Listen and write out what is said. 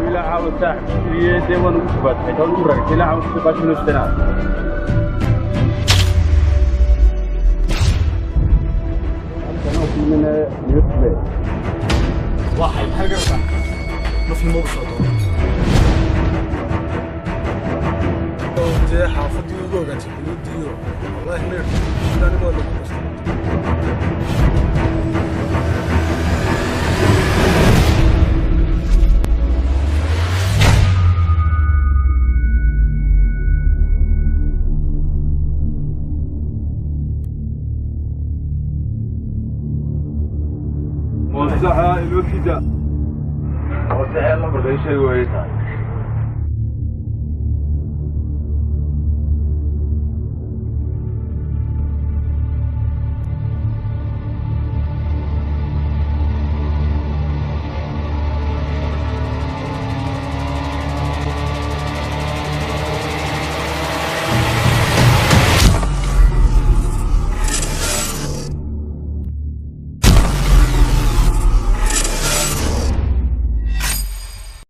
Ilaa caawa saaxib dee waan ugu shubaatay, xitaa waan ugu raagtay. Ilaa caawa shubaatay inuu. Waxay maxay gartaa nafnimo u soo doona dee xaafadii ugu ogaatay xuduudiyo, wallaahi meer aniga waa lagu qastay. Moosaxa ilmafida. Moosaxa lambarka ii sheegi wayay tahay.